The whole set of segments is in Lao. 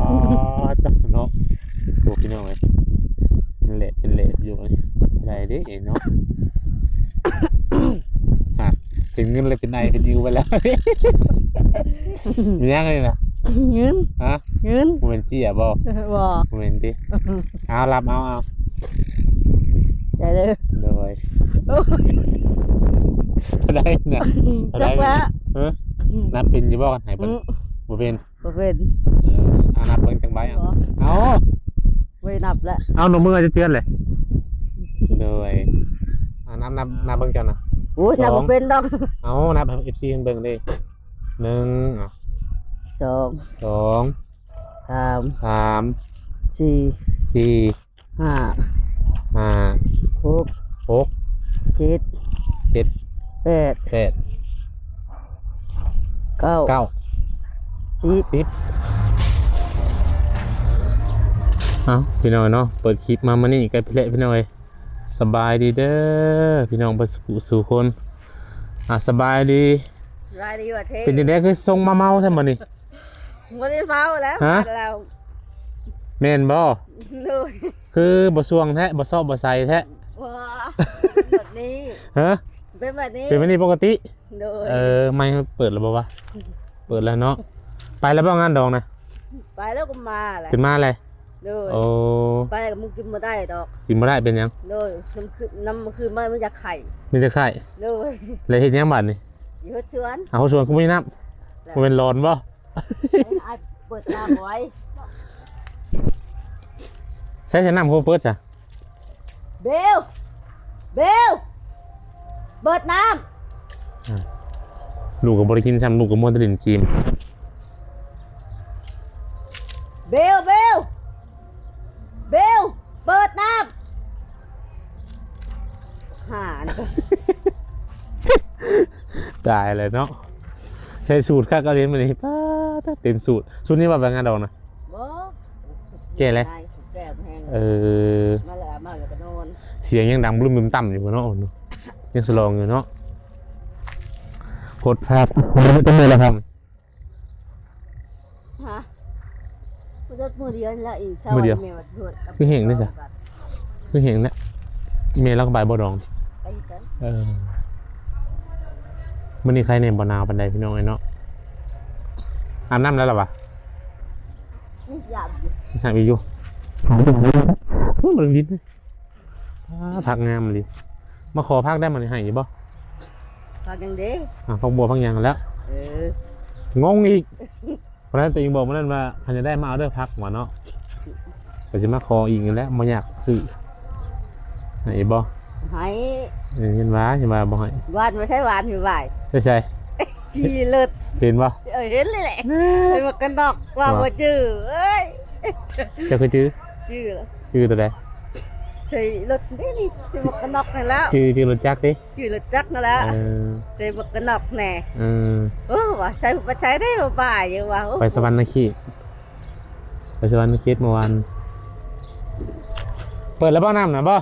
ອໍ ເນາະ ໂອ້ ພີ່ນ້ອງເອີຍ ເປັນແຫຼບເປັນແຫຼບຢູ່ ໄດ້ເດ້ເນາະ ຮະ ເຫັນເງິນແລ້ວເປັນໄອເປັນອີວໄປແລ້ວ ມີຫຍັງນີ້ນະ? ເງິນ ຮະ? ເງິນ ບໍ່ແມ່ນເຈ້ຍບໍ່? ບໍ່ ບໍ່ແມ່ນຕິ? ເອົາ ຮັບເອົາ ເອົາ ໃຈເດີ ໂດຍ ໂອ້ຍ ເທົ່າໃດນະ? ຈັກແລ້ວ ຮະ? ອືມ ນັບເປັນຢູ່ບໍ່? ຄັນໃຫ້ເພິ່ນ ອືມ ບໍ່ເປັນ ບໍ່ເປັນ ເອີ ເອົາ ນັບເບິ່ງຈັກໃບ ເອົາ ບໍ່ ເອົາ ບໍ່ໄດ້ນັບແລ້ວ ເອົາ ນົມມືຈະເຕືອນເລີຍ ໂດຍ ເອົາ ນັບ ນັບ ນັບເບິ່ງເຈົ້ານະ ໂອ້ຍ ນັບບໍ່ເປັນດອກ ເອົາ ນັບໃຫ້ເອັຟຊີເພິ່ນເບິ່ງເດ້ ໜຶ່ງ ເອົາ ສອງ ສອງ ສາມ ສາມ ສີ່ ສີ່ ຫ້າ ຫ້າ ຫົກ ຫົກ ເຈັດ ເຈັດ ແປດ ແປດ ເກົ້າ ເກົ້າ ສິບ ສິບ ເອົ້າ ພີ່ນ້ອງເນາະ ເປີດຄລິບມາມື້ນີ້ກໍພີ່ແຫຼະ ພີ່ນ້ອງເອີຍ ສະບາຍດີເດີ ພີ່ນ້ອງເບິດສູ່ຜູ້ສູ່ຄົນ ອ່າ ສະບາຍດີ ສະບາຍດີວ່າເທ່ ເປັນຈັ່ງໃດຄືຊົງມາເມົາແທ້ມື້ນີ້? ບໍ່ໄດ້ເມົາແລ້ວ ຮະ? ແລ້ວ ແມ່ນບໍ່? ໂດຍ ຄືບໍ່ຊ່ວງແທ້ ບໍ່ຊອບບໍ່ໃສແທ້ ບໍ່ ແບບນີ້ ຮະ? ເປັນແບບນີ້ ເປັນແບບນີ້ປົກກະຕິ? ໂດຍ ເອີ ໄມເປີດແລ້ວບໍ່ວະ? ເປີດແລ້ວເນາະ ໄປແລ້ວບໍ່ງານດອງນະ? ໄປແລ້ວກໍມາແຫຼະ ຂຶ້ນມາແຫຼະ ໂດຍ ໂອ້ ໄປແລ້ວກໍມຶງກິນບໍ່ໄດ້ດອກ ກິນບໍ່ໄດ້ເປັນຫຍັງ? ໂດຍ ນ້ຳຄືນ ນ້ຳຄືນມາມັນຢາກໄຂ້ ມີແຕ່ໄຂ້ ໂດຍ ແລ້ວເຮັດຫຍັງບາດນີ້? ຢູ່ເຮືອນສວນ ເອົາ ເຮືອນສວນຄືບໍ່ມີນ້ຳ ບໍ່ແມ່ນຫຼອນບໍ່? ເອີ ອ້າຍເປີດນ້ຳໄວ້ ໃຊ້ ໃຊ້ນ້ຳຄືບໍ່ເປີດຊະ? ເບວ ເບວ ເປີດນ້ຳ ອ່າ ລູກກໍບໍ່ໄດ້ກິນຊ້ຳ ລູກກໍມົວແຕ່ຫຼິ້ນເກມ ເບວ ເບວ ເບວ ເປີດນ້ຳ ຫານ ຕາຍແລ້ວເນາະ ໃສ່ສູດຄັກເອົາເດມື້ນີ້ ປາດ ເຕັມສູດ ຊຸດນີ້ວ່າໄປງານດອງນະ? ບໍ່ ແກ່ແລ້ວ ແກ່ແຮງ ເອີ ມາແລ້ວ ມາແລ້ວກໍນອນ ສຽງຍັງດັງບຶມບຶມຕ່ຳຢູ່ເນາະ ຍັງສະຫຼອງຢູ່ເນາະ ໂພດພາບ ເມື່ອລະຄ່ຳ ຮະ ບໍ່ໄດ້ມື້ດຽວນີ້ລະ ອີກ ມື້ດຽວ ແມ່ວ່າໂທດ ຄືແຫ້ງເດ້ຊະ ຄືແຫ້ງແຫຼະ ແມ່ລາວກໍໄປບໍ່ດອງ ໄປຄືກັນ ເອີ ມື້ນີ້ໄຄແດ່ ບໍ່ໜາວປານໃດ ພີ່ນ້ອງເອີຍເນາະ ອາບນ້ຳແລ້ວລະວະ? ຍັງຊິອາບຢູ່ ຍັງຊິອາບອີກຢູ່ ໂອ້ຍ ເບິ່ງດິນ ອ້າ ຜັກງາມອີ່ຫຼີ ມາຂໍຜັກໄດ້ ມາໃຫ້ຢູ່ບໍ່? ຜັກຫຍັງເດ? ອ່າ ຜັກບົວຜັກຫຍັງຫັ້ນແຫຼ້ວ ເອີ ງົງອີກ ເພາະນັ້ນຕົວເອງບອກມື້ນັ້ນວ່າ ຄັນຢາກໄດ້ມາເອົາເດີຜັກວ່າເນາະ ກໍຊິມາຂໍອີກຫັ້ນແຫຼະ ບໍ່ຢາກຊື້ ໃຫ້ບໍ່? ໃຫ້ ເອີ ເຫັນວ່າ ເຫັນວ່າບໍ່ໃຫ້ ຫວານໄປໃສ ຫວານຢູ່ຫວາຍ ໄປໃສ? ຂີ່ລົດ ເຫັນບໍ່? ເອີ ເຫັນເລີຍແຫຼະ ເຫັນໝວກກັນນັອກ ວ່າບໍ່ຈື່ ເອີຍ ເຈົ້າຄືຈື່? ຈື່ລະ ຈື່ຕົວໃດ? ໃສ່ລົດນີ້ ໃສ່ໝວກກັນນັອກນັ້ນແຫຼ້ວ ຈື່ ຈື່ລົດຈັກຕິ? ຈື່ລົດຈັກນັ້ນແຫຼ້ວ ເອີ ໃສ່ໝວກກັນນັອກແດ່ ເອີ ໂອ້ ວ່າໃສ່ ໄປໃສເດ້ ບ່າຍຢູ່ວ່າ ໂອ້ ໄປສະຫວັນນະເຂດ ໄປສະຫວັນນະເຂດເມື່ອວານ ເປີດແລ້ວບໍ່ ນ້ຳນະບໍ່?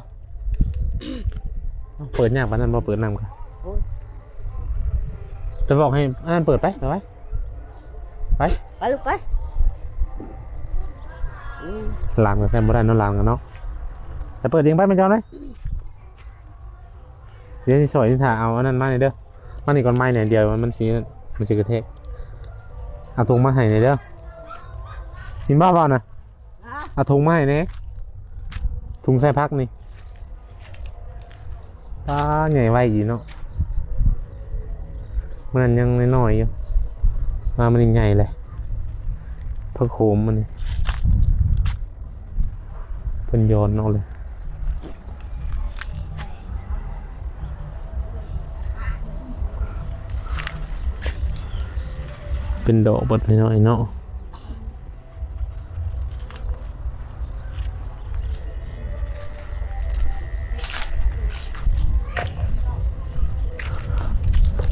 ເປີດຍາກປານນັ້ນບໍ່? ເປີດນ້ຳກະ ໂອ້ຍ ໄປບອກໃຫ້ອັນນັ້ນເປີດໄປ ໄປໄປ ໄປ ໄປລູກໄປ ອືມ ຫຼານກໍໃຊ້ບໍ່ໄດ້ເນາະ ຫຼານກໍເນາະ ໄປເປີດເອງໄປ ແມ່ເຈົ້າເອີຍ ດຽວຊິຊ່ອຍ ຖ້າເອົາອັນນັ້ນມານີ້ເດີ ມານີ້ກ່ອນ ໄມ້ນີ້ ດຽວມັນຊິ ມັນຊິກະແທກ ເອົາຖົງມາໃຫ້ແດ່ເດີ ຍິນບໍ່ເວົ້ານະ? ເອົາຖົງມາໃຫ້ແດ່ ຖົງໃສ່ຜັກນີ້ ປ້າ ໃຫຍ່ໄວອີ່ເນາະ ມື້ນັ້ນຍັງນ້ອຍໆຢູ່ ມາມື້ນີ້ໃຫຍ່ແຫຼະ ຜັກໂຂມມື້ນີ້ ເພິ່ນຢອນເອົາເລີຍ ເປັນດອກເບິດ ນ້ອຍໆເນາະ.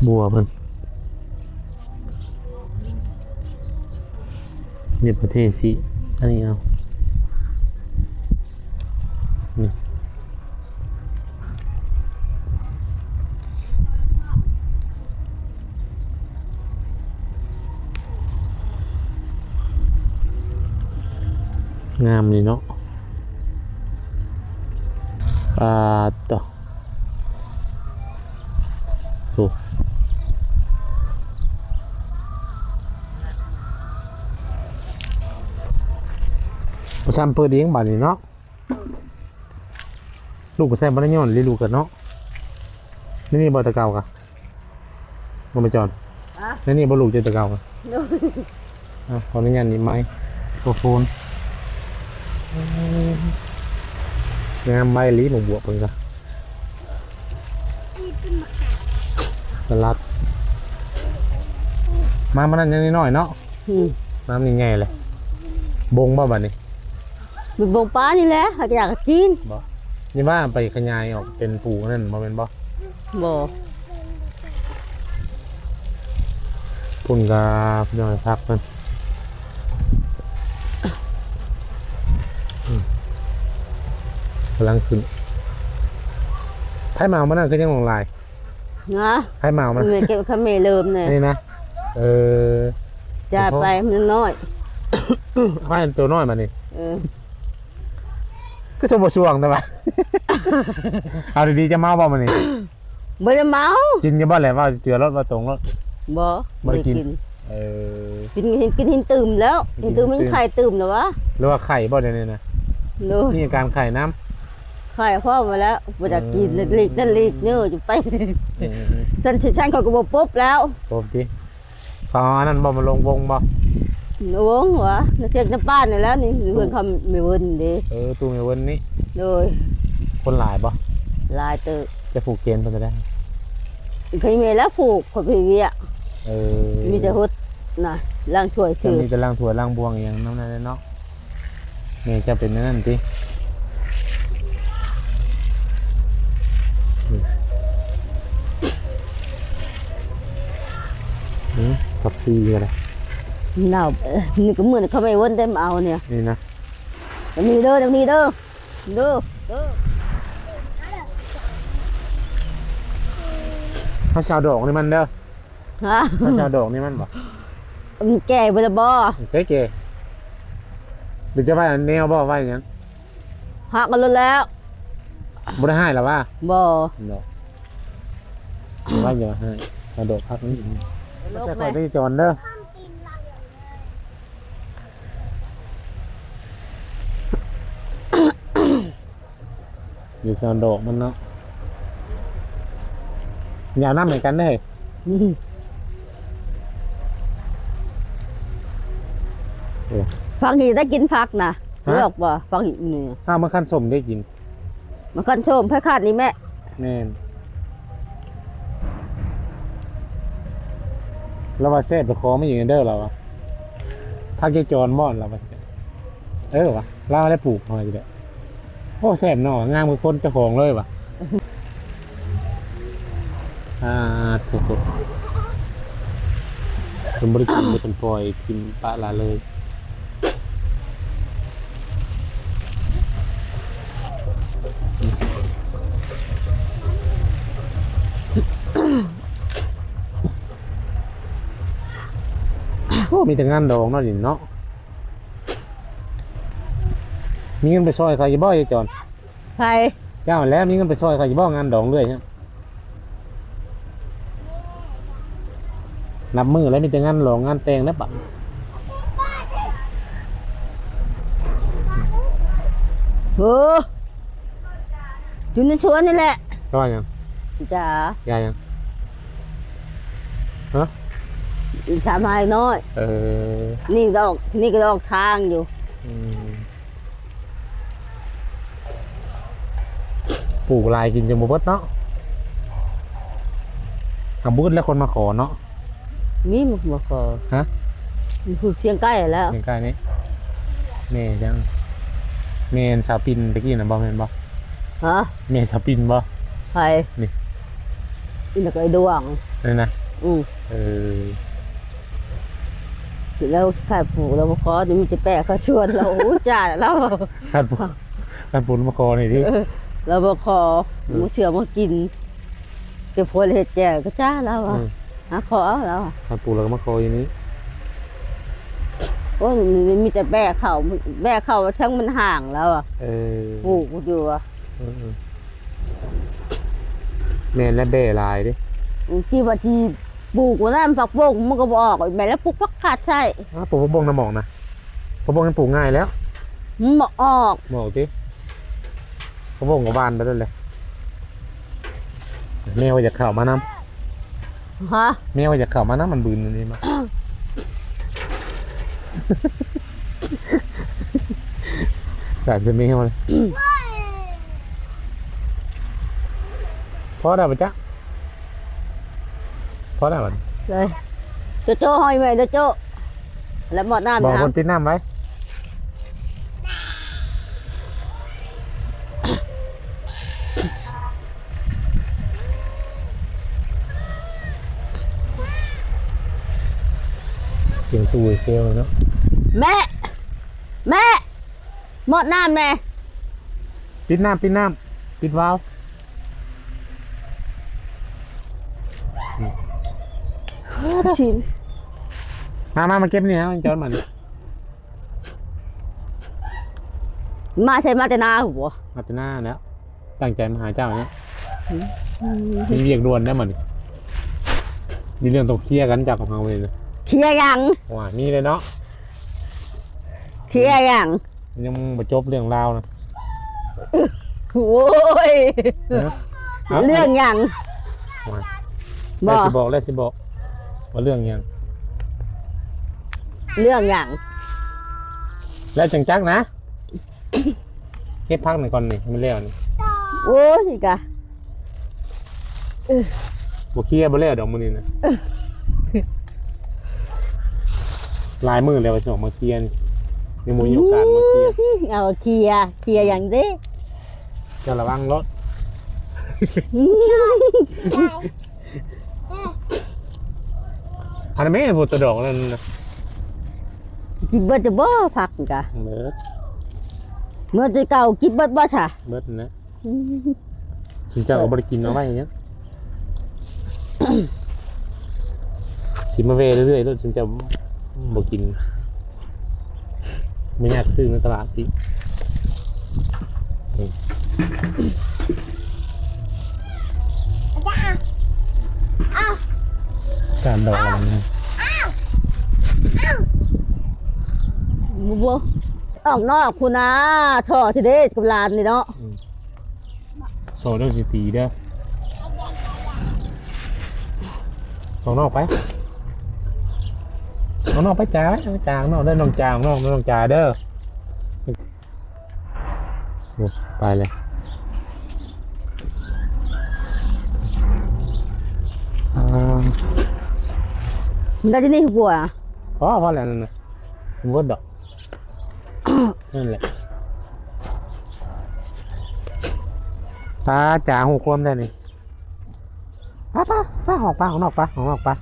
ບົວເພິ່ນ ນີ້ປະເທດຊິ ອັນນີ້ເອົາ ນີ້ ເ ງາມນີ້ເນາະ ປາດໂທ້ ໂອ້ ບໍ່ຊ້ຳເປີດເອງບາດນີ້ເນາະ. ລູກກໍໃສ່ບໍ່ໄດ້ຍ້ອນລີລູກກັນເນາະ. ນີ້ ນີ້ບໍ່ແຕ່ເກົ່າກະ ບໍ່ແມ່ນຈອນ ອະ ໃນນີ້ບໍ່ລູກເຈົ້າແຕ່ເກົ່າກະ ໂດຍ ອ່ະ ຂໍອະນຸຍາດໜີບໄມໂຄຣໂຟນ ງາມໃບອີ່ຫຼີ ໝາກບວບເພິ່ນກະ ສະຫຼັດ ມາມື້ນັ້ນຍັງນ້ອຍໆເນາະ ອືມ ມາມື້ນີ້ໃຫຍ່ເລີຍ ບົງບໍ່ບາດນີ້? ໄປບົງປານີ້ແຫຼະ ຫາກຢາກກິນ ບໍ່ ນີ້ວ່າໄປຂະຫຍາຍອອກເປັນປູກນັ້ນບໍ່ແມ່ນບໍ່? ບໍ່ ພຸ້ນກະ ພີ່ນ້ອງ ພັກເພິ່ນ ອືມ ກຳລັງຂຶ້ນ ໃຜມາເອົາມານັ້ນຄືຍັງຫຼວງຫຼາຍ? ນະ ໃຜມາເອົາມາ? ແມ່ເກັບຂະເໝເລີ່ມແນ່ ນີ້ນະ ເອີ ຈ່າຍໄປມັນນ້ອຍ ໃຜໂຕນ້ອຍບາດນີ້ ເອີ ຄືສົມບໍ່ຊ່ວງແຕ່ວ່າ ເອົາດີໆ ຈະເມົາບໍ່ມື້ນີ້? ບໍ່ໄດ້ເມົາ ກິນຢູ່ບໍ່ແຫຼະ ເວົ້າເຈື່ອໂລດ ເວົ້າຕົງໂລດ ບໍ່ ບໍ່ໄດ້ກິນ ບໍ່ໄດ້ກິນ ເອີ ກິນ ກິນຫີນຕື່ມແລ້ວ ຫີນຕື່ມ ຫີນຕື່ມ ໄຂ່ຕື່ມແລ້ວວະ ຫຼືວ່າໄຂ່ບໍ່ດຽວນີ້ນະ? ໂດຍ ມີອາການໄຂ່ນຳ ໄຂ່ພ້ອມມາແລ້ວ ບໍ່ຢາກກິນ ເອີ ເລັກໆ ນັ້ນເລັກເນີ ຈະໄປ ເອີໆໆ ຊັ້ນ ຊັ້ນຂ້ອຍກໍບໍ່ປົບແລ້ວ ປົບຕິ ເຂົາເອົາອັນນັ້ນບໍ່ ມາລົງວົງບໍ່? ວົງຫວາ ໃນເຂດໃນບ້ານນີ້ແຫຼະ ນີ້ຢູ່ເຮືອນເຂົາແມ່ເວິນເດ້ ເອີ ຕູ້ແມ່ເວິນນີ້ ໂດຍ ຄົນຫຼາຍບໍ່? ຫຼາຍເຕີບ ຈະຜູກແຂນເພິ່ນກໍໄດ້ ເຄີຍມີແລ້ວຜູກ ຂ້ອຍໄປວຽກ ເອີ ມີແຕ່ຫົດນະ ລ້າງຖ້ວຍຊື່ ມີແຕ່ລ້າງຖ້ວຍລ້າງບ່ວງອີ່ຫຍັງນຳນັ້ນແຫຼະເນາະ ແມ່ເຈົ້າເປັນແນວນັ້ນຕິ? ອື ຜັກຊີກໍໄດ້ ເນົ່າ ເອີ ນີ້ກໍມື້ນີ້ເຂົາໄປວົນໄດ້ມາເອົານີ້ ນີ້ນະ ນີ້ເດີ ນີ້ເດີ ເດີ ເດີ ເຮົາຊິເອົາດອກນີ້ມັນເດີ ຮະ ເຮົາຊິເອົາດອກນີ້ມັນບໍ່? ມັນແກ່ເບິດແລ້ວບໍ່? ໃສ່ແກ່ ຫຼືຈະໄວ້ອັນແນວບໍ່? ໄວ້ຫຍັງ? ຫັກເອົາໂລດແລ້ວ ບໍ່ໄດ້ຮ້າຍລະຫວາ? ບໍ່ ເນາະ ໄວ້ຢ່າໃຫ້ ເອົາດອກຜັກນີ້ ມາໃສ່ຂ້ອຍໄດ້ຈອນເດີ ຢູ່ຊາວດອກມັນເນາະ ຢ່ານຳໃຫ້ກັນເດີ້ ອືມ ໂອ້ ຜັກນີ້ໄດ້ກິນຜັກນະ ຮະ ເລືອກບໍ່? ຜັກນີ້ ອ້າວ ມັນຄັນສົ້ມໄດ້ກິນ ມັນຄັນສົ້ມ ໃຜຄາດນີ້ແມ່? ແມ່ນ ລາວວ່າແຊບ ໄປຂໍມາອີກເດີ ລາວວ່າ ຜັກເຈຈອນບໍ່ ລາວວ່າ ເອີ ວ່າ ລາວໄດ້ປູກເຮົາຢູ່ແລ້ວ ໂອ້ ແຊບເນາະ ງາມຄືຄົນເຈົ້າຂອງເລີຍວ່າ ອ່າ ໂທ້ໆ ເພິ່ນບໍ່ໄດ້ກິນເລີຍ ເພິ່ນປ່ອຍຖິ້ມປະລະເລີຍ. ໂອ້ ມີແຕ່ງານດອງເນາະ ນີ້ເນາະ ມີເງິນໄປຊ່ອຍເຂົາຢູ່ບໍ່ ຍາຍຈອນ? ໃຜ? ເຈົ້າແຫຼະ ມີເງິນໄປຊ່ອຍເຂົາຢູ່ບໍ່ ງານດອງເລື້ອຍ ນັບມື້ແລ້ວ ມີແຕ່ງານຫຼອງງານແຕ່ງແລ້ວບາດ ເອີ ຢູ່ໃນສວນນີ້ແຫຼະ ວ່າຫຍັງ? ຈ້າ ຢາຫຍັງ? ຮະ? ອີສາມໄມ້ນ້ອຍ ເອີ ນີ້ດອກ ນີ້ກໍດອກທາງຢູ່ ອືມ. ປູກຫຼາຍກິນຈົນບໍ່ເບິດເນາະ ຫາບໍ່ອຶດແລ້ວຄົນມາຂໍເນາະ ມີມາຂໍ ຮະ ຢູ່ຜູ້ຊຽງໃກ້ແລ້ວ ຊຽງໃກ້ນີ້ ແມ່ຫຍັງ ແມ່ສາວປິ່ນຕະກີ້ນະບໍ່ ແມ່ນບໍ່? ຮະ ແມ່ສາວປິ່ນບໍ່? ໃຜ? ນີ້ ອີ່ນະກໍໄອ້ດວງ ນີ້ນະ ອືມ ເອີ. ແລ້ວຄັນປູກລາວບໍ່ຂໍ ມີແຕ່ແປເຂົ້າສວນລາວ ໂອ້ຍ ຈ້າລາວ ຄັນປູກ ຄັນປູກມາຂໍນີ້ຕິ ເອີ ລາວບໍ່ຂໍ ອືມ ບໍ່ເຊື່ອມາກິນ ແຕ່ຜົວເຮັດແຈ່ວກໍຈ້າລາວ ອືມ ຫາຂໍເອົາລາວ ຄັນປູກລາວກໍມາຂໍຢູ່ນີ້ ໂອ້ຍ ມີແຕ່ແບກເຂົ້າ ແບກເຂົ້າທັງມັນຫ່າງແລ້ວອະ ເອີ ປູກຢູ່ອະ ເອີ ເອີ ແມ່ນແລ້ວ ແບຫຼາຍເດ້ ທີ່ວ່າທີ່ປູກນັ້ນ ຜັກບົ້ງມັນກໍບໍ່ອອກ ແມ່ນແລ້ວປູກຜັກຄາດໃສ່ ອ້າວ ປູກຜັກບົ້ງນຳໝອກນະ ຜັກບົ້ງມັນປູກງ່າຍແລ້ວ ມັນບໍ່ອອກ ບໍ່ອອກຕິ ຜັກບົ້ງກໍຫວ່ານໄປໂລດແຫຼະ ແມວຢາກເຂົ້າມານຳ ຮະ ແມວຢາກເຂົ້າມານຳ ມັນບືນນີ້ມາ ສາດໃສ່ແມວເລີຍ ພໍແລ້ວບໍ່ຈັກ ພໍແລ້ວບັດນີ້ ເລີຍ ໂຈໂຈ້ ຫ້ອຍແມ່ ໂຈໂຈ້ ແລ້ວໝົດນ້ຳ ບອກ ນະ ເພິ່ນປິດນ້ຳໄວ້ ສຽງຕູ້ເຊວເນາະ ແມ່ ແມ່ ໝົດນ້ຳແດ່ ປິດນ້ຳ ປິດນ້ຳ ປິດວາວ ມາ ມາ ມາເກັບນີ້ ຈອນມັນ ມາໃສ ມາແຕ່ນາພຸ້ນບໍ່? ມາແຕ່ນາແລ້ວ ຕັ້ງໃຈມາຫາເຈົ້ານີ້ ອືມ ມີວຽກດ່ວນແລ້ວມັດນີ້ ມີເລື່ອງຕ້ອງເຄຍກັນເຈົ້າກັບເຮົານີ້ນະ ເຄຍຫຍັງ? ໂອ້ຍ ມີແລ້ວເນາະ ເຄຍຫຍັງ? ຍັງບໍ່ຈົບເລື່ອງລາວນະ ໂອ້ຍ ຮະ? ເລື່ອງຫຍັງ? ໂອ້ຍ ບໍ່ ແລ້ວຊິບອກ ແລ້ວຊິບອກ ວ່າເລື່ອງຫຍັງ? ເລື່ອງຫຍັງ? ແລ້ວຈັ່ງຈັກນະ ເກັບຜັກໜ້ອຍກ່ອນນີ້ ໃຫ້ມັນແລ້ວນີ້ ໂອ້ຍ ກະ ບໍ່ເຄຍບໍ່ແລ້ວດອກມື້ນີ້ນະ ຫຼາຍມື້ແລ້ວວ່າຊິອອກມາເຄຍນີ້ ຍັງບໍ່ມີໂອກາດມາເຄຍ ເອົາເຄຍ ເຄຍຫຍັງເດ້ ເຈົ້າລະວັງໂລດ ອັນນັ້ນແມ່ນບໍ່ຕະດອກນັ້ນນະ ກິນເບິດຈະບໍ່ ຜັກກະ ເບິດ ເມື່ອແຕ່ເກົ່າກິນເບິດບໍ່ຊະ? ເບິດນະ ອືມ ຊຸມເຈົ້າກໍບໍ່ໄດ້ກິນ ເອົາໄວ້ຫຍັງ ຊິມາແວ່ເລື້ອຍໆໂລດ ຊຸມເຈົ້າບໍ່ກິນ ບໍ່ຢາກຊື້ໃນຕະຫຼາດຕິ ອືມ ການດອກມັນ ບໍ່ ອອກນອກພຸ້ນນາ ທໍ່ທີ່ເດ້ກັບຫຼານນີ້ເນາະ ອືມ ໂຕເຈົ້າຊິຕີເດີ ອອກນອກໄປ ອອກນອກໄປ ຈາໄປ ຈາອອກນອກເດີ ນ້ອງຈາ ອອກນອກ ນ້ອງຈາເດີ ໂອ້ ໄປເລີຍ ອ່າ ມັນໄດ້ທີ່ນີ້ຫົວ ພໍ ພໍແລ້ວນັ້ນນະ ບໍ່ເບິດດອກ ນັ້ນແຫຼະ ປາ ຈາຮູ້ຄວາມແທ້ນີ້ ປາ ປາ ປາ ອອກ ປາ ອອກນອກ ປາ ອອກນອກ ປາ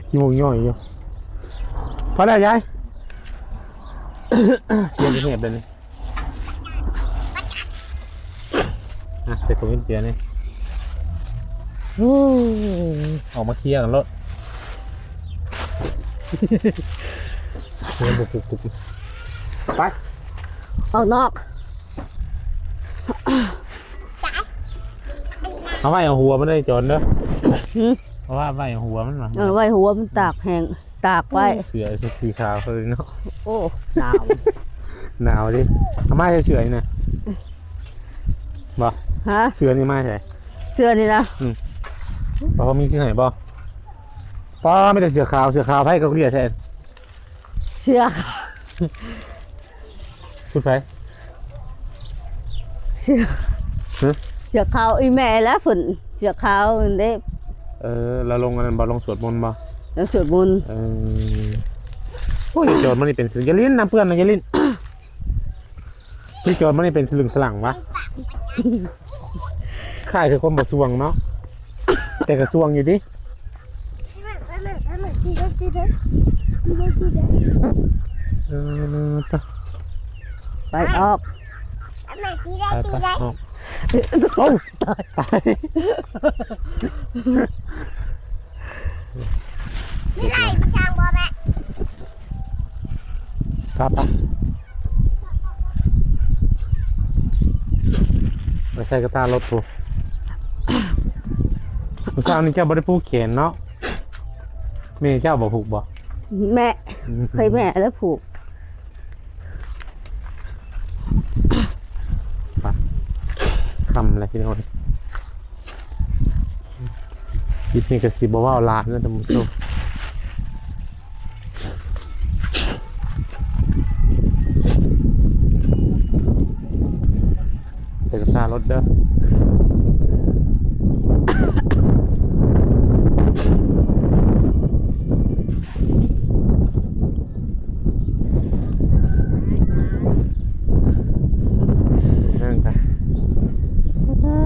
ຂີ້ມູກຍ້ອຍຢູ່ ພໍແລ້ວຍາຍ ສຽງແຫບເລີຍນີ້ ອ່ະ ໃສ່ຖົງເຮັດເສືອນີ້ ອືມ ອອກມາເຄຍກັນໂລດ ເຄຍບຸບໆ ໄປ ອອກນອກ ເອົາໄວ້ເອົາຫົວມັນເດີ ຈອນເດີ ຫື ເອົາໄວ້ເອົາຫົວມັນມາ ເອີ ໄວ້ຫົວມັນຕາກແຫ້ງ ຕາກໄວ້ ເສື້ອຊຸດສີຂາວເລີຍເນາະ ໂອ້ ໜາວ ໜາວເດ້ ເອົາມາໃສ່ເສື້ອນີ້ນະ ບໍ່ ຮະ ເສື້ອນີ້ມາໃສ່ ເສື້ອນີ້ນະ ອືມ ບໍ່ມີຊື້ໃຫ້ບໍ່? ປ້າ ມີແຕ່ເສື້ອຂາວ ເສື້ອຂາວ ໃຜກໍເກລີຍແທ້ ເສື້ອຂາວ ຊຸດໃຜ? ເສື້ອ ຮະ? ເສື້ອຂາວອີ່ແມ່ແຫຼະ ເພິ່ນ ເສື້ອຂາວນັ້ນເດ້ ເອີ ລາວລົງອັນນັ້ນບໍ່? ລົງສວດມົນບໍ່? ລົງສວດມົນ ເອີ ໂອ້ຍ ໂຈນມັນນີ້ເປັນ ຢ່າຫຼິ້ນນຳເພື່ອນນະ ຢ່າຫຼິ້ນ ນີ້ໂຈນມັນນີ້ເປັນສະລຶງສະຫຼັງວະ ຄ້າຍຄືຄົນບໍ່ສ່ວງເນາະ ແຕ່ກໍສ່ວງຢູ່ຕິ ເອີ ໄປອອກ ໄປ ໄປ ອອກ ໂອ້ ຕາຍ ຕາຍ ມີໄລ່ໄປທາງບໍ່ແມ່? ໄປ ໄປ ໄປໃສ່ກະຕ່າລົດພຸ້ນ. ມື້ເຊົ້ານີ້ເຈົ້າບໍ່ໄດ້ຜູກແຂນເນາະ? ແມ່ເຈົ້າບໍ່ຜູກບໍ່? ແມ່ ອືມ ໃຫ້ແມ່ແລ້ວຜູກ. ໄປ ຄ່ຳແລ້ວພີ່ນ້ອງ. ຄລິບນີ້ກໍຊິບໍ່ເວົ້າຫຼາຍເນາະທ່ານຜູ້ຊົມ. ເປັນຕາລົດເດີ. ເບິ່ງກະ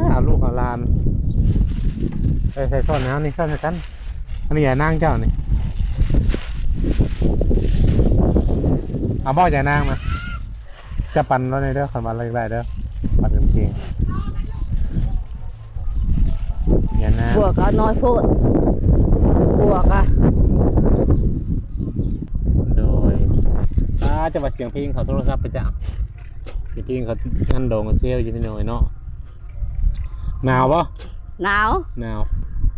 ເອົາລູກເອົາຫຼານ ເອີ ໃສ່ຊ້ອນໃຫ້ເຮົານີ້ ຊ້ອນໃຫ້ກັນ. ອັນນີ້ຍານາງເຈົ້ານີ້ ເອົາບໍ່ຍານາງນະ? ຈະປັ່ນລາວແດ່ເດີ ຄັນວ່າລາວຢາກໄດ້ເດີ ປັ່ນກາງເກງ. ຢ່ານະ ບວກກໍນ້ອຍໂພດ ບວກກະ ໂດຍ ອາ ຈະວ່າສຽງເພງເຂົ້າໂທລະສັບໄປຈ້າ ສຽງເພງເຂົ້າງານດອງເຊວຢູ່ພີ່ນ້ອງເນາະ. ໜາວບໍ່? ໜາວ ໜາວ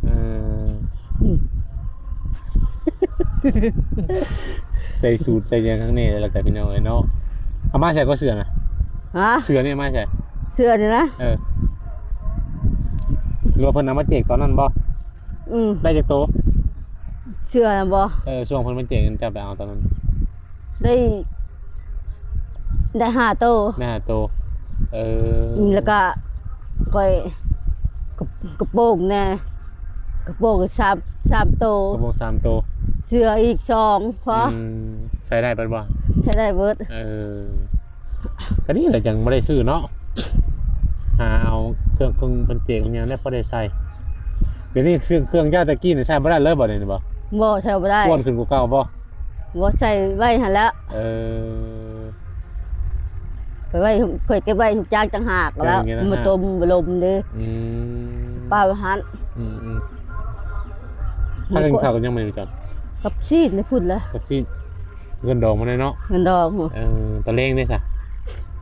ເອີ ອືມ ໃສ່ສູດໃສ່ຫຍັງຂ້າງໃນແລ້ວກໍພີ່ນ້ອງເອີຍເນາະ. ເອົາມາໃສ່ກໍເສື້ອນະ? ຮະ? ເສື້ອນີ້ເອົາມາໃສ່? ເສື້ອນີ້ນະ? ເອີ ຫຼືວ່າເພິ່ນເອົາມາແຈກຕອນນັ້ນບໍ່? ອືມ ໄດ້ຈັກໂຕ? ເສື້ອນະບໍ່? ເອີ ຊ່ວງເພິ່ນມາແຈກນັ້ນ ເຈົ້າໄປເອົາຕອນນັ້ນ ໄດ້ ໄດ້ຫ້າໂຕ ໄດ້ຫ້າໂຕ ເອີ ແລ້ວກະຂ້ອຍ ກະ ກະໂປງແດ່ ກະໂປງສາມ ສາມໂຕ ກະໂປງສາມໂຕ ເສື້ອອີກສອງ ພໍ ອືມ ໃສ່ໄດ້ເບິດບໍ່? ໃສ່ໄດ້ເບິດ ເອີ ກະນີ້ແຫຼະຈັ່ງບໍ່ໄດ້ຊື້ເນາະ ຫາເອົາເຄື່ອງ ເຄື່ອງເພິ່ນແຈກເພິ່ນຫຍັງແດ່ພໍໄດ້ໃສ່. ດຽວນີ້ເຄື່ອງ ເຄື່ອງເຈົ້າແຕ່ກີ້ນີ້ໃຊ້ບໍ່ໄດ້ເລີຍບໍ່ ດຽວນີ້ບໍ່? ບໍ່ ໃຊ້ບໍ່ໄດ້ ອ້ວນຂຶ້ນກວ່າເກົ່າບໍ່? ບໍ່ ໃສ່ໄວ້ຫັ້ນແຫຼະ ເອີ ຂ້ອຍໄວ້ ຂ້ອຍເກັບໄວ້ທຸກຢ່າງຕ່າງຫາກແລ້ວ ມາຕົ້ມລົມເດ້ ອືມ ປາໄວ້ຫັ້ນ ອືມໆ ພາກັນກິນເຂົ້າກັນຍັງມື້ນີ້ ກັບຊີ້ນພຸ້ນແຫຼະ ກັບຊີ້ນ ເງິນດອງມາແດ່ເນາະ ເງິນດອງ ເອີ ຕອນແລງເດ້ຊະ?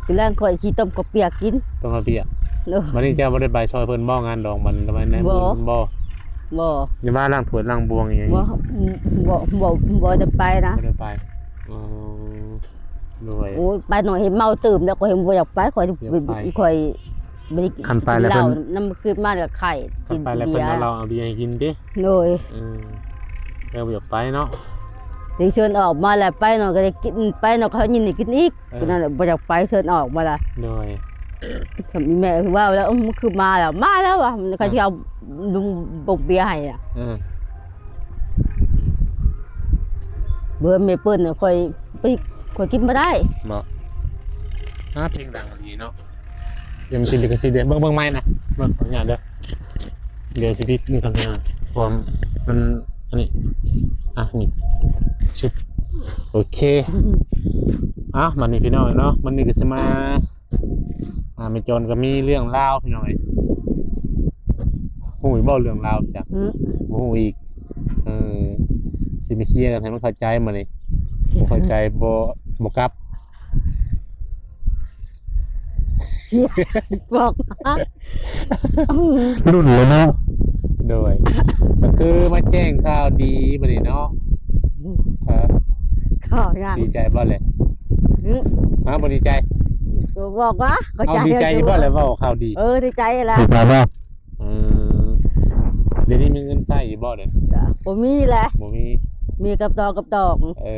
ຕອນແລງຂ້ອຍຊິຕົ້ມເຂົ້າປຽກກິນ ຕົ້ມເຂົ້າປຽກ ໂດຍ ບັດນີ້ເຈົ້າບໍ່ໄດ້ໄປຊ່ອຍເພິ່ນບໍ່ ງານດອງບັດນີ້ ບໍ່ ບໍ່ ບໍ່ ຢ່າວ່າລ້າງຖ້ວຍລ້າງບ່ວງອີ່ຫຍັງ ບໍ່ ບໍ່ ບໍ່ ບໍ່ໄດ້ໄປນະ ບໍ່ໄດ້ໄປ ອໍ ໂດຍ ໂອ້ຍ ໄປໜ້ອຍເຫັນເມົາຕື່ມແລ້ວ ຂ້ອຍບໍ່ຢາກໄປ ຂ້ອຍ ຂ້ອຍບໍ່ໄດ້ກິນ ຄັນໄປແລ້ວເພິ່ນ ເຫຼົ້ານຳ ຄືນມາແລ້ວໄຂ້ ຄັນໄປແລ້ວເພິ່ນເອົາເຫຼົ້າເອົາເບຍໃຫ້ກິນຕິ ໂດຍ ເອີ ແລ້ວບໍ່ຢາກໄປເນາະ ຊິເຊີນອອກມາແລ້ວ ໄປໜ້ອຍກໍໄດ້ກິນ ໄປໜ້ອຍກໍເຂົາຍິນໃຫ້ກິນອີກ ເອີ ນັ້ນແຫຼະ ບໍ່ຢາກໄປ ເຊີນອອກມາລະ ໂດຍ ແມ່ຄືວ່າແລ້ວ ອືມ ຄືມາແລ້ວ ມາແລ້ວວ່າ ເຂົາຊິເອົາລຸງບົກເບຍໃຫ້ອະ ເອີ ເບີແມ່ເພິ່ນນະ ຂ້ອຍ ຂ້ອຍກິນບໍ່ໄດ້ ບໍ່ ຫາ ເພງດັງອີ່ຫຼີເນາະ ຍັງຕິດລິຂະສິດເດ້ ເບິ່ງ ເບິ່ງໄມ້ນະ ເບິ່ງ ຂໍອະນຸຍາດເດີ ດຽວຊິຕິດນີ້ກ່ອນ ເພາະວ່າມັນ ອັນນີ້ ອ່ະ ນີ້ ຊຶບ ໂອເຄ ອ່ະ ບັດນີ້ພີ່ນ້ອງເນາະ ມື້ນີ້ກໍຊິມາ ອ່າ ແມ່ຈອນກໍມີເລື່ອງລາວພີ່ນ້ອງເອີຍ ຮູ້ຢູ່ບໍ່ເລື່ອງລາວ ຈັກ ຫື ບໍ່ຮູ້ອີກ ເອີ ຊິມາເຄຍກັນໃຫ້ມັນເຂົ້າໃຈມື້ນີ້ ບໍ່ເຂົ້າໃຈບໍ່ ບໍ່ກັບ ເຄຍ ບອກ ລຸ້ນເລີຍເນາະ ໂດຍ ກໍຄືມາແຈ້ງຂ່າວດີມື້ນີ້ເນາະ ເອີ ຂ່າວຫຍັງ ດີໃຈບໍ່ແຫຼະ? ຫື ຮະ ບໍ່ດີໃຈ ບອກວ່າເຂົ້າໃຈ ເອົາ ດີໃຈຢູ່ບໍ່ແຫຼະ ເວົ້າຂ່າວດີ ເອີ ດີໃຈແຫຼະ ດີໃຈບໍ່? ເອີ ດຽວນີ້ມີເງິນໃຊ້ຢູ່ບໍ່ດຽວນີ້? ກໍບໍ່ມີແຫຼະ ບໍ່ມີ ມີກັບດອງກັບດອງ ເອີ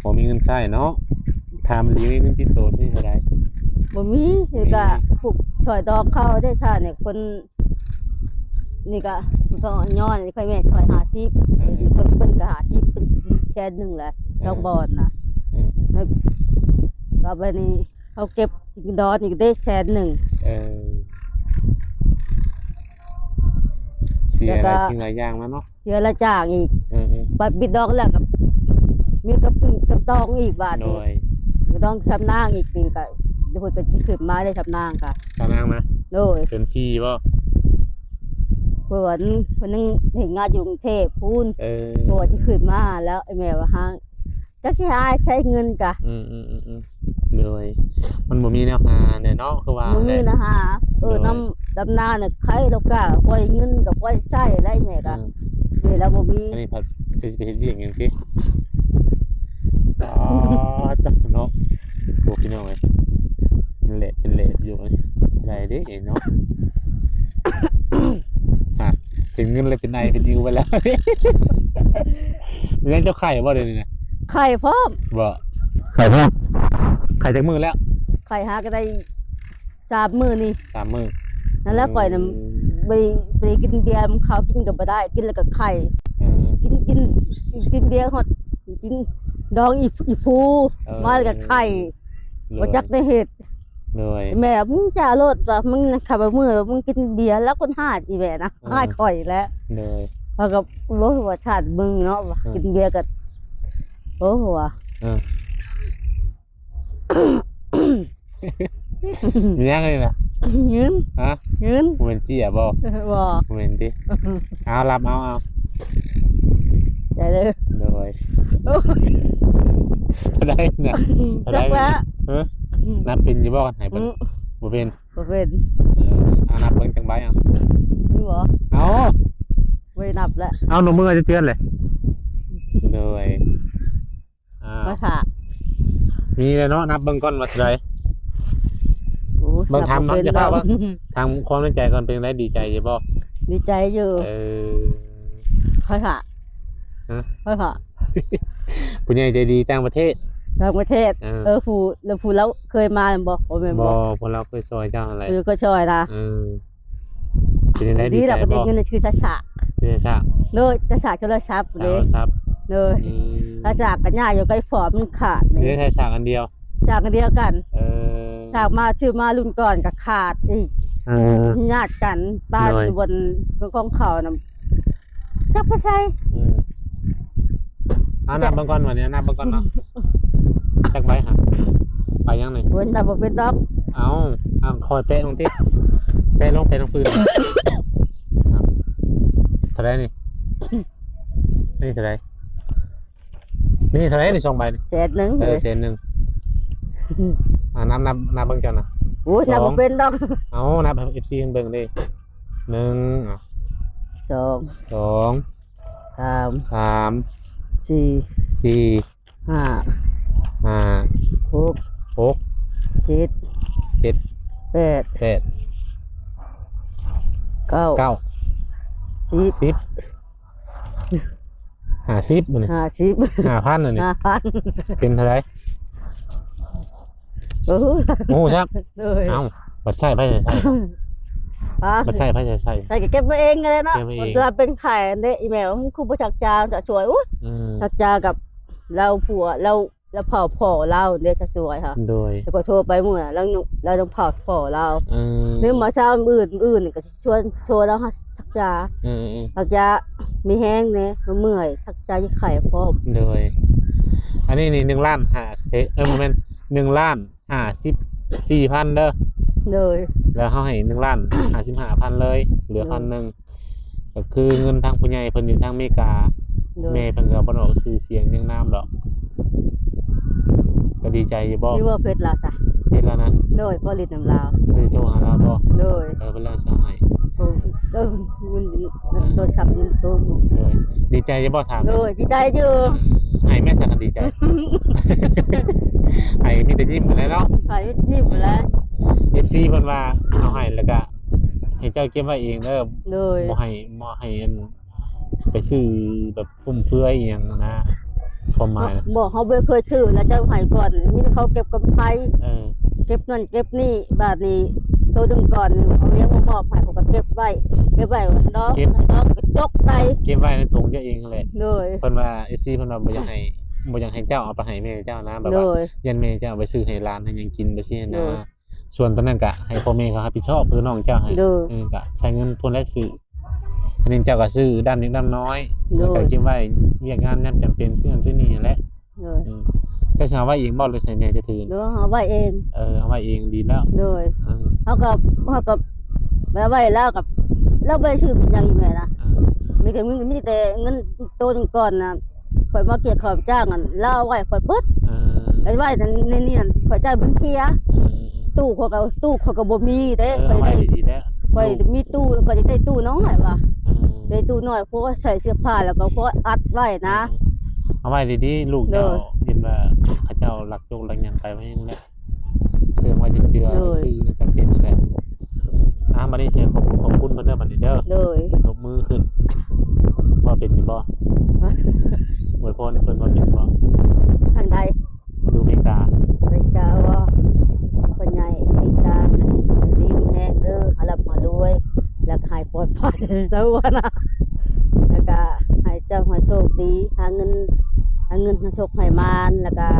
ບໍ່ມີເງິນໃຊ້ເນາະ ຖາມອີ່ຫຼີ ມີເງິນຕິດໂຕເທົ່າໃດ? ບໍ່ມີ ມີ ແລ້ວກະຜູ້ຊ່ອຍດອງເຂົາເດ້ ຖ້ານີ້ຄົນນີ້ກະ ເພິ່ນກໍຍ້ອນໃຫ້ແມ່ຊ່ອຍຫ້າສິບ ເອີ ເພິ່ນ ເພິ່ນກໍຫ້າສິບ ເປັນແສນໜຶ່ງແຫຼະ ເອີ ສອງບ່ອນນະ ເອີ ແລ້ວກໍບາດນີ້ ເຮົາເກັບດອນອີກເດ້ແສນໜຶ່ງ ເອີ ເສຍ ແລ້ວກໍ ຫຼາຍສິ່ງຫຼາຍຢ່າງມາເນາະ ເສຍລະຈ້າງອີກ ເອີໆ ບັດບິດດອກແລ້ວກໍມີກັບ ກັບດອງອີກບາດນີ້ ໂດຍ ກໍຕ້ອງຊຳນາງອີກ ນີ້ກໍເພິ່ນກໍຊິຂຶ້ນມາໄດ້ຊຳນາງກະ ຊຳນາງນະ ໂດຍ ເປັນຟຣີບໍ່? ເພິ່ນ ເພິ່ນຍັງເຮັດງານຢູ່ກຸງເທບພຸ້ນ ເອີ ເພິ່ນວ່າຊິຂຶ້ນມາແລ້ວ ແມ່ວ່າຫາ ຈັກຊິຫາໃຊ້ເງິນກະ ອືມໆໆໆ ໂດຍ ມັນບໍ່ມີແນວຫາແຫຼະເນາະ ຄືວ່າ ບໍ່ມີແນວຫາ ເອີ ໂດຍ ນຳດຳນານະ ໃຄລົກກາປ່ອຍເງິນກໍປ່ອຍໃຊ້ໄດ້ແມ່ກະ ອືມ ແມ່ລາວບໍ່ມີ ອັນນີ້ພັດຄືຊິໄປເຮັດວຽກຫຍັງຕິ ອໍ ເນາະ ໂອ້ ພີ່ນ້ອງເອີຍ ເປັນແຫຼບເປັນແຫຼບຢູ່ ໄດ້ເດ້ເນາະ ຮະ ເຫັນເງິນແລ້ວເປັນໄອເປັນອິວໄປແລ້ວ ແມ່ນເຈົ້າໄຂ້ບໍ່ດຽວນີ້ນະ? ໄຂ້ພ້ອມ ບໍ່ ໄຂ້ພ້ອມ ໄຂ້ຈັກມື້ແລ້ວ? ໄຂ້ຫາກໍໄດ້ສາມມື້ນີ້ ສາມມື້ ນັ້ນແຫຼະ ອືມ ຂ້ອຍນະ ບໍ່ໄດ້ ບໍ່ໄດ້ກິນເບຍນຳເຂົາ ກິນກໍບໍ່ໄດ້ ກິນແລ້ວກໍໄຂ້ ເອີ ກິນ ກິນ ກິນເບຍຮອດ ກິນດອງອີ່ ອີ່ພູ ເອີ ມາແລ້ວກໍໄຂ້ ໂດຍ ບໍ່ຈັກແນວເຮັດ ໂດຍ ແມ່ ມຶງຈະໂລດວ່າ ມຶງຄັນວ່າມື້ ມຶງກິນເບຍແລ້ວຄົນຮ້າຍອີແມ່ນະ ເອີ ຮ້າຍຂ້ອຍແຫຼະ ໂດຍ ເຂົາກໍ ໂອ້ຍ ວ່າຊາດມຶງເນາະ ວ່າ ເອີ ກິນເບຍກໍ ໂອ້ ວ່າ ເອີ ມີຫຍັງນີ້ນະ? ເງິນ ຮະ? ເງິນ ບໍ່ແມ່ນເຈ້ຍບໍ່? ບໍ່ ບໍ່ແມ່ນຕິ? ເອົາ ຮັບເອົາ ເອົາ ໃຈເດີ ໂດຍ ໂອ້ຍ ເທົ່າໃດນະ? ເທົ່າໃດ? ຈັກລະ ຮະ? ອືມ ນັບເປັນຢູ່ບໍ່? ໃຫ້ເພິ່ນ ອືມ ບໍ່ເປັນ ບໍ່ເປັນ ເອີ ເອົາ ນັບເບິ່ງຈັກໃບເອົາ ມີບໍ່? ເອົາ ບໍ່ໄດ້ນັບແລ້ວ ເອົາ ນົມມືຈະເຈື່ອນເລີຍ ໂດຍ ອ່າ ໄວ້ຖ້າ ມີແລ້ວເນາະ ນັບເບິ່ງກ່ອນວ່າເທົ່າໃດ ໂອ້ຍ ເບິ່ງ ຖາມ ນັບບໍ່ເປັນ ເຈົ້າພາບ ດອກ ເບິ່ງ ຖາມຄວາມໃນໃຈກ່ອນ ເປັນຈັ່ງໃດ ດີໃຈຢູ່ບໍ່? ດີໃຈຢູ່ ເອີ ໄວ້ຖ້າ ຮະ? ໄວ້ຖ້າ ຜູ້ໃຫຍ່ໃຈດີຕ່າງປະເທດ ຕ່າງປະເທດ ເອີ ເອີ ຜູ້ ແລ້ວຜູ້ລາວເຄີຍມາແມ່ນບໍ່? ບໍ່ແມ່ນບໍ່ ບໍ່ ພວກລາວເຄີຍຊ່ອຍເຈົ້າຫັ້ນແຫຼະ ເອີ ເຄີຍຊ່ອຍນະ ເອີ ເປັນຈັ່ງໃດ ດີໃຈບໍ່? ດີແລ້ວກໍໄດ້ເງິນ ຊື່ຊາຊາ ຊື່ຊາຊາ ໂດຍ ຊາຊາໂທລະສັບເດ້ ໂທລະສັບ ໂດຍ ອືມ ຊາຊາກໍຍາກຢູ່ ໄກຟອມມັນຂາດເດ້ ມີຊາຊາອັນດຽວ ຊາຊາອັນດຽວກັນ ເອີ ຊາຊາມາ ຊື້ມາລຸ້ນກ່ອນກໍຂາດອີກ ເອີ ຍາດກັນ ບ້ານ ໂດຍ ຢູ່ບົນຂອງເຂົານະ ຈັກໄປໃສ ອືມ ເອົາ ນັບເບິ່ງກ່ອນ ບາດນີ້ນັບເບິ່ງກ່ອນເນາະ ຈັກໃບຫະ? ໄປຍັງນີ້? ໂອ້ຍ ນັບບໍ່ເປັນດອກ ເອົາ ເອົາ ຄ່ອຍແປະລົງຕິ ແປະລົງ ແປະລົງພື້ນ ເທົ່າໃດນີ້? ນີ້ເທົ່າໃດ? ນີ້ເທົ່າໃດນີ້ ສອງໃບນີ້? ແສນໜຶ່ງ ເອີ ເອີ ແສນໜຶ່ງ ອ່າ ນັບ ນັບ ນັບເບິ່ງເຈົ້ານະ ໂອ້ຍ ນັບບໍ່ເປັນດອກ ເອົາ ນັບໃຫ້ເອັບຊີເພິ່ນເບິ່ງເດ້ ໜຶ່ງ ອ່ະ ສອງ ສອງ ສາມ ສາມ ສີ່ ສີ່ ຫ້າ ຫ້າ ຫົກ ຫົກ ເຈັດ ເຈັດ ແປດ ແປດ ເກົ້າ ເກົ້າ ສິບ ສິບ ຫ້າສິບ ມື້ນີ້ ຫ້າສິບ ຫ້າພັນ ອັນນີ້ ຫ້າພັນ ເປັນເທົ່າໃດ? ເອີ ບໍ່ຮູ້ຈັກ ໂດຍ ເອົ້າ ບັດໃຊ້ໃຜໃຊ້ ບັດໃຊ້ໃຜໃຊ້ ໃຊ້ກໍເກັບໄວ້ເອງຫັ້ນແຫຼະເນາະ ເກັບໄວ້ເອງ ເວລາເປັນໄຂ້ເດ້ ອີແມ່ວ່າ ຄືບໍ່ຊັກຢາຈະຊ່ວຍ ອຸ້ຍ ອືມ ຊັກຢາກັບລາວ ຜົວລາວ ລາວເຜົາພໍ່ລາວເດ້ ຈະຊ່ວຍຫາ ໂດຍ ແລ້ວກໍໂທໄປມື້ນັ້ນ ລາວຍັງ ລາວຍັງເຜົາພໍ່ລາວ ອືມ ຫຼືມາເຊົ້າມື້ອື່ນ ມື້ອື່ນກໍຊິຊວນ ໂທລາວຫາ ຊັກຢາ ເອີໆ ຊັກຢາມີແຮງແດ່ ບໍ່ເມື່ອຍ ຊັກຢາຍາໄຂ້ພ້ອມ ໂດຍ ອັນນີ້ນີ້ໜຶ່ງລ້ານຫ້າແສນ ເອີ ບໍ່ແມ່ນ ໜຶ່ງລ້ານຫ້າສິບສີ່ພັນເດີ ໂດຍ ແລ້ວເຮົາໃຫ້ໜຶ່ງລ້ານຫ້າສິບຫ້າພັນເລີຍ ເຫຼືອ ໂດຍ ພັນໜຶ່ງ ກໍຄືເງິນທາງຜູ້ໃຫຍ່ເພິ່ນຢູ່ທາງອາເມລິກາ ໂດຍ ແມ່ເພິ່ນກໍບໍ່ໄດ້ອອກຊື່ສຽງນຽງນາມດອກ ກໍດີໃຈຢູ່ບໍ່? ມີບໍ່ເຟສລາວຊະ? ເຟສລາວນະ? ໂດຍ ພໍຫຼິ້ນນຳລາວ ເຄີຍໂທຫາລາວບໍ່? ໂດຍ ເອີ ເພິ່ນລາວຊິເອົາໃຫ້ ໂອ້ ເອີ ມັນ ມັນໂທລະສັບມັນໂຕ ໂດຍ ດີໃຈຢູ່ບໍ່? ຖາມ ໂດຍ ດີໃຈຢູ່ ໃຫ້ແມ່ ສັກດີໃຈ ໃຫ້ມີແຕ່ຍິ້ມຫັ້ນແຫຼະເນາະ ໃຫ້ມີແຕ່ຍິ້ມຫັ້ນແຫຼະ ເອັບຊີເພິ່ນວ່າເອົາໃຫ້ ແລ້ວກະໃຫ້ເຈົ້າເກັບໄວ້ເອງເດີ ໂດຍ ບໍ່ໃຫ້ ບໍ່ໃຫ້ອັນ ໄປຊື້ແບບຟຸມເຟືອຍອີ່ຫຍັງນະ ຄວາມໝາຍນະ ບໍ່ ເຮົາບໍ່ເຄີຍຊື້ ແລ້ວເຈົ້າໃຫ້ກ່ອນ ມີແຕ່ເຂົາເກັບກັນໄປ ເອີ ເກັບນັ້ນເກັບນີ້ ບາດນີ້ໂຕໜຶ່ງກ່ອນ ເອົາເມຍມາມອບໃຫ້ ເຂົາກໍເກັບໄວ້ ເກັບໄວ້ດອກ ເກັບ ດອກກະຈົກໄປ ເກັບໄວ້ໃນຖົງເຈົ້າເອງຫັ້ນແຫຼະ ໂດຍ ເພິ່ນວ່າ ເອັບຊີ ເພິ່ນວ່າບໍ່ຢາກໃຫ້ ບໍ່ຢາກໃຫ້ເຈົ້າເອົາໄປໃຫ້ແມ່ເຈົ້ານະ ແບບວ່າ ໂດຍ ຢ້ານແມ່ເຈົ້າເອົາໄປຊື້ໃຫ້ຫຼານໃຫ້ຫຍັງກິນ ແບບຊີ້ນະ ໂດຍ ສ່ວນຕົວນັ້ນກະໃຫ້ພໍ່ແມ່ເຂົາຮັບຜິດຊອບ ຄືນ້ອງເຈົ້າໃຫ້ ໂດຍ ເອີ ກະໃຊ້ເງິນພຸ້ນແຫຼະຊື້ ອັນນີ້ເຈົ້າກະຊື້ດ້າມເລັກດ້າມນ້ອຍ ໂດຍ ແລ້ວກະເກັບໄວ້ວຽກງານຍາມຈຳເປັນ ຊື້ຫັ້ນຊື້ນີ້ຫັ້ນແຫຼະ ໂດຍ ອືມ ເຈົ້າຊິເອົາໄວ້ເອງບໍ່ ຫຼືໃຫ້ແມ່ເຈົ້າຖື? ໂດຍ ເອົາໄວ້ເອງ ເອີ ເອົາໄວ້ເອງດີແລ້ວ ໂດຍ ເອີ ເຮົາກໍ ເຮົາກໍໄວ້ ໄວ້ແລ້ວກໍ ລາວບໍ່ໄດ້ຊື້ເປັນຫຍັງອີກແມ່ນະ ເອີ ມີແຕ່ ມີ ມີແຕ່ເງິນໂຕໜຶ່ງກ່ອນນະ ຂ້ອຍມາກຽດເຂົ້າຈ້າງຫັ້ນ ລາວເອົາໄວ້ຂ້ອຍເບິດ ເອີ ໄວ້ ໄວ້ນັ້ນ ໃນນີ້ຫັ້ນ ຂ້ອຍຈ່າຍເປັນເທື່ອ ເອີ ຕູ້ຂ້ອຍກໍ ຕູ້ຂ້ອຍກໍບໍ່ມີເດ້ ເອີ ຂ້ອຍໄວ້ດີໆແຫຼະ ຂ້ອຍມີຕູ້ ຂ້ອຍໄດ້ຕູ້ນ້ອຍວ່າ ເອີ ໄດ້ຕູ້ນ້ອຍ ພໍໃສ່ເສື້ອຜ້າ ແລ້ວກໍພໍອັດໄວ້ນະ ເອີ ເອົາໄວ້ດີໆ ລູກເຈົ້າ ໂດຍ ເຫັນວ່າເຂົາເຈົ້າລັກຈົກລັກຫຍັງໄປ ວ່າຫຍັງແຫຼະ ເຊື່ອງໄວ້ເຈື່ອ ໂດຍ ຊື່ນຳຈຳເປັນຫັ້ນແຫຼະ. ອ່າ ບັດນີ້ຊິຂອບ ຂອບຄຸນເພິ່ນເດີ ບັດນີ້ເດີ ໂດຍ ຍົກມືຂຶ້ນ ເວົ້າເປັນຢູ່ບໍ່? ອວຍພອນໃຫ້ເພິ່ນ ເວົ້າເປັນບໍ່? ທາງໃດ? ຢູ່ອາເມລິກາ ອາເມລິກາບໍ່? ພໍ່ໃຫຍ່ຕິດຕາໃຫ້ດີມີແຮງເດີ ໃຫ້ຮ່ຳໃຫ້ລວຍ ແລ້ວກໍໃຫ້ປອດໄພ ເຈົ້າວ່ານະ ແລ້ວກໍໃຫ້ເຈົ້າໃຫ້ໂຊກດີ ຫາເງິນ ໃຫ້ເງິນໃຫ້ໂຊກໃຫ້ໝານ ແລ້ວກໍ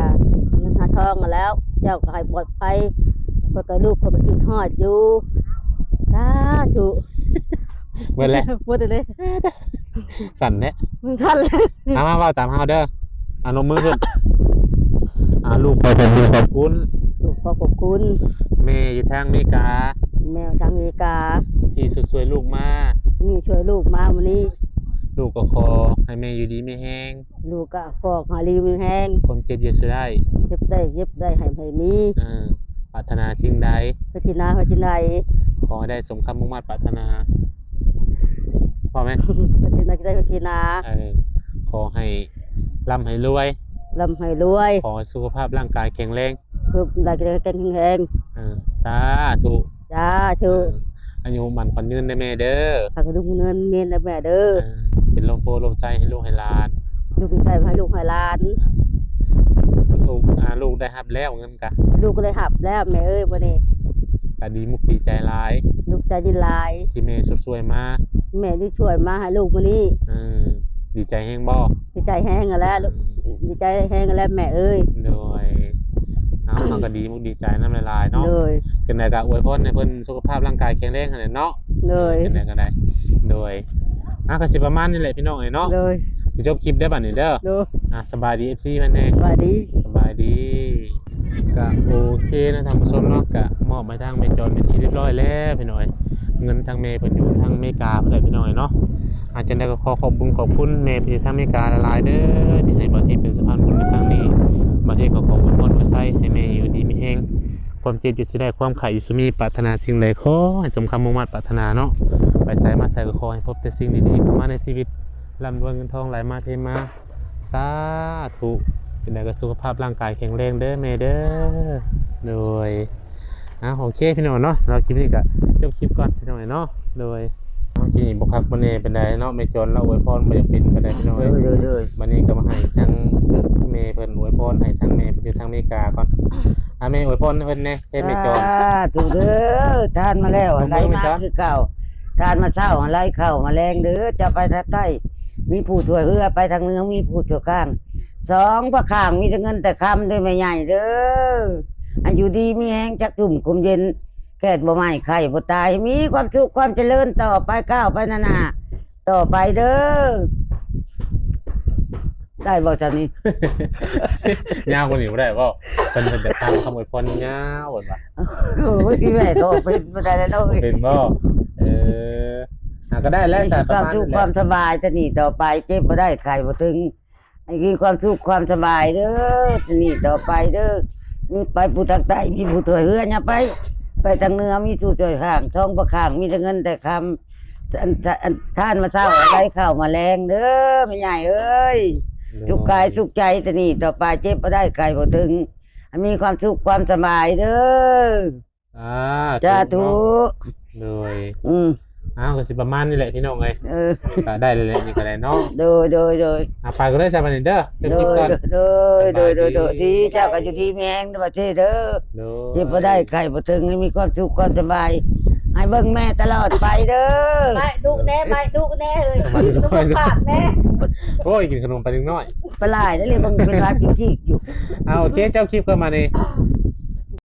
ເງິນຫາທອງຫັ້ນແຫຼ້ວ ເຈົ້າກໍໃຫ້ປອດໄພ ຂ້ອຍກັບລູກຂ້ອຍກໍຄິດຮອດຢູ່ ສາທຸ ເບິດແລ້ວ ເບິດແລ້ວເດ້ ສັ່ນແທ້ ມັນສັ່ນແລ້ວ ເອົາ ມາເວົ້າຕາມເຮົາເດີ ອາ ນົບມືຂຶ້ນ ອາ ລູກຂໍຂອບຄຸນ ຂອບຄຸນ ລູກຂໍຂອບຄຸນ ແມ່ຢູ່ທາງອາເມລິກາ ແມ່ຢູ່ທາງອາເມລິກາ ທີ່ຊ່ວຍລູກມາ ນີ້ຊ່ວຍລູກມາມື້ນີ້ ລູກກໍຂໍໃຫ້ແມ່ຢູ່ດີມີແຮງ ລູກກໍຂໍໃຫ້ຢູ່ດີມີແຮງ ຄວາມເຈັບຢ່າສູ່ໄດ້ ເຈັບໄດ້ ເຈັບໄດ້ໃຫ້ ໃຫ້ມີ ເອີ ປາດຖະໜາສິ່ງໃດ ປາດຖະໜາ ປາດຖະໜາ ຂໍໃຫ້ໄດ້ສົມຄຳມຸ່ງມາດປາດຖະໜາ ພໍໄໝ? ປາດຖະໜາ ປາດຖະໜາ ເອີ ຂໍໃຫ້ຮ່ຳໃຫ້ລວຍ ຮ່ຳໃຫ້ລວຍ ຂໍໃຫ້ສຸຂະພາບຮ່າງກາຍແຂງແຮງ ສຸຂະພາບຮ່າງກາຍແຂງແຮງ ເອີ ສາທຸ ສາທຸ ເອີ ອາຍຸໝັ້ນຂວັນຍືນເດີແມ່ເດີ ໃຫ້ລູກມີເງິນມີແມ່ເດີ ເອີ ເປັນລົມໂພລົມໄຊໃຫ້ລູກໃຫ້ຫຼານ ລົມໂພລົມໄຊໃຫ້ລູກໃຫ້ຫຼານ ລູກ ອ່າ ລູກໄດ້ຮັບແລ້ວເງິນກະ ລູກກໍໄດ້ຮັບແລ້ວແມ່ເອີຍ ມື້ນີ້ ກະດີມຸກດີໃຈຫຼາຍ ດີໃຈຫຼາຍ ທີ່ແມ່ຊ່ວຍມາ ແມ່ໄດ້ຊ່ວຍມາໃຫ້ລູກມື້ນີ້ ເອີ ດີໃຈແຮງບໍ່? ດີໃຈແຮງຫັ້ນແຫຼະ ອືມ ດີໃຈແຮງຫັ້ນແຫຼະແມ່ເອີຍ ໂດຍ ເອົາ ເຮົາກໍດີມຸກດີໃຈນຳຫຼາຍໆເນາະ ໂດຍ ຈັ່ງໃດກໍອວຍພອນໃຫ້ເພິ່ນສຸຂະພາບຮ່າງກາຍແຂງແຮງຫັ້ນແຫຼະເນາະ ໂດຍ ຈັ່ງໃດກໍໄດ້ ໂດຍ ອ່ະ ກໍຊິປະມານນີ້ແຫຼະພີ່ນ້ອງເອີຍເນາະ ໂດຍ ຊິຈົບຄລິບເດີບັດນີ້ເດີ ໂດຍ ອ່ະ ສະບາຍດີ ເອັຟຊີ ເພິ່ນແດ່ ສະບາຍດີ ສະບາຍດີ ກໍໂອເຄເນາະທ່ານຜູ້ຊົມເນາະ ກໍມອບໃຫ້ທາງແມ່ຈອນເປັນທີ່ຮຽບຮ້ອຍແລ້ວພີ່ນ້ອງເອີຍ ເງິນທາງແມ່ເພິ່ນຢູ່ທາງອາເມລິກາພຸ້ນແຫຼະພີ່ນ້ອງເອີຍເນາະ ອາ ຈັ່ງໃດກໍຂໍຂອບບຸນຂອບຄຸນແມ່ເພິ່ນຢູ່ທາງອາເມລິກາຫຼາຍໆເດີ ທີ່ໃຫ້ບ່າວເທດເປັນສະພານບຸນໃນຄັ້ງນີ້ ບ່າວເທດກໍຂໍອວຍພອນອວຍໄຊໃຫ້ແມ່ຢູ່ດີມີແຮງ ຄວາມເຈັບຢ່າສູ່ໄດ້ ຄວາມໄຂ້ຢ່າສູ່ມີ ປາດຖະໜາສິ່ງໃດຂໍໃຫ້ສົມຄຳມຸ່ງມາດປາດຖະໜາເນາະ ໄປໃສມາໃສກໍຂໍໃຫ້ພົບແຕ່ສິ່ງດີໆເຂົ້າມາໃນຊີວິດ ຮ່ຳລວຍເງິນທອງໄຫຼມາເທມາ ສາທຸ ຈັ່ງໃດກໍສຸຂະພາບຮ່າງກາຍແຂງແຮງເດີແມ່ເດີ ໂດຍ ອ່າ ໂອເຄພີ່ນ້ອງເນາະ ສຳລັບຄລິບນີ້ກໍຈົບຄລິບກ່ອນພີ່ນ້ອງເນາະ ໂດຍ ເອົາ ຄລິບນີ້ບໍ່ຄັກບໍ່ແນ່ປານໃດເນາະ ແມ່ຈອນລາວອວຍພອນບໍ່ຢາກເປັນປານໃດພີ່ນ້ອງເອີຍ ໂດຍ ໂດຍ ໂດຍ ບັດນີ້ກໍມາໃຫ້ທາງແມ່ເພິ່ນອວຍພອນໃຫ້ທາງແມ່ເພິ່ນຢູ່ທາງອາເມລິກາກ່ອນ ອ່າ ແມ່ອວຍພອນໃຫ້ເພິ່ນແດ່ ເທດແມ່ຈອນ ສາທຸເດີ ທານມາແລ້ວ ອ່າ ໄຫຼມາຄືເກົ່າ ທານມາເຊົ້າ ໄຫຼເຂົ້າມາແລງເດີ ເຈົ້າໄປທາງໃຕ້ ມີຜູ້ຊ່ວຍເຮືອ ໄປທາງເໜືອ ມີຜູ້ຊ່ວຍຂ້າງ ສອງພະຂ້າງ ມີແຕ່ເງິນແຕ່ຄຳເດີແມ່ໃຫຍ່ເດີ ໃຫ້ຢູ່ດີມີແຮງ ຈັກທຸ່ມຄົມເຢັນ ແຄດບໍ່ໄໝ້ ໄຂ້ບໍ່ຕາຍ ໃຫ້ມີຄວາມສຸກຄວາມຈະເລີນຕໍ່ໄປ ກ້າວໄປໜ້າໆ ຕໍ່ໄປເດີ ໄດ້ບໍ່ຊ່ຳນີ້? ຍາວກວ່ານີ້ບໍ່ໄດ້ບໍ່? ເພິ່ນ ເພິ່ນຈະຟັງຄຳອວຍພອນຍາວ ເພິ່ນວ່າ ໂອ້ຍ ແມ່ກໍເປັນບໍ່ໄດ້ແລ້ວເນາະ ເປັນບໍ່? ເອີ ອ່າ ກໍໄດ້ແລ້ວ ໃຫ້ມີຄວາມສຸກຄວາມສະບາຍ ແຕ່ນີ້ຕໍ່ໄປ ເຈັບບໍ່ໄດ້ ໄຂ້ບໍ່ເຖິງ ໃຫ້ມີຄວາມສຸກຄວາມສະບາຍເດີ ແຕ່ນີ້ຕໍ່ໄປເດີ ມີໄປຜູ້ທາງໃຕ້ ມີຜູ້ຊ່ວຍເຮືອ ຢ່າໄປ ໄປທາງເໜືອ ມີຜູ້ຊ່ວຍຂ້າງ ສອງພະຂ້າງ ມີແຕ່ເງິນແຕ່ຄຳ ອັນ ອັນ ທານມາເຊົ້າ ໄຫຼເຂົ້າມາແລງເດີ ແມ່ໃຫຍ່ເອີຍ ໂດຍ ສຸກກາຍສຸກໃຈ ແຕ່ນີ້ຕໍ່ໄປ ເຈັບບໍ່ໄດ້ ໄຂ້ບໍ່ເຖິງ ໃຫ້ມີຄວາມສຸກຄວາມສະບາຍເດີ ສາທຸ ສາທຸ ໂດຍ ອືມ ອ້າວ ກໍຊິປະມານນີ້ແຫຼະພີ່ນ້ອງເອີຍ ເອີ ກໍໄດ້ແລ້ວແຫຼະ ນີ້ກໍໄດ້ເນາະ ໂດຍ ໂດຍ ໂດຍ ອ່າ ໄປກ່ອນເດີຊະບັດນີ້ເດີ ໂດຍ ໂດຍ ໂດຍ ໂດຍ ດີ ເຈົ້າກໍຢູ່ດີມີແຮງເດີ ປະເທດເດີ ໂດຍ ເຈັບບໍ່ໄດ້ໄຂ້ບໍ່ເຖິງ ໃຫ້ມີຄວາມສຸກຄວາມສະບາຍ ໃຫ້ເບິ່ງແມ່ຕະຫຼອດໄປເດີ ໄປດຸແດ່ ໄປດຸແດ່ເອີຍ ສຸຂະພາບແດ່ ໂອ້ຍ ກິນຂະໜົມໄປເດັກນ້ອຍ ປາຫຼາຍແລ້ວເລີຍ ເບິ່ງເປັນຫວັດຈິກໆຢູ່ ເອົາ ໂອເຄ ຈົບຄລິບກັນມານີ້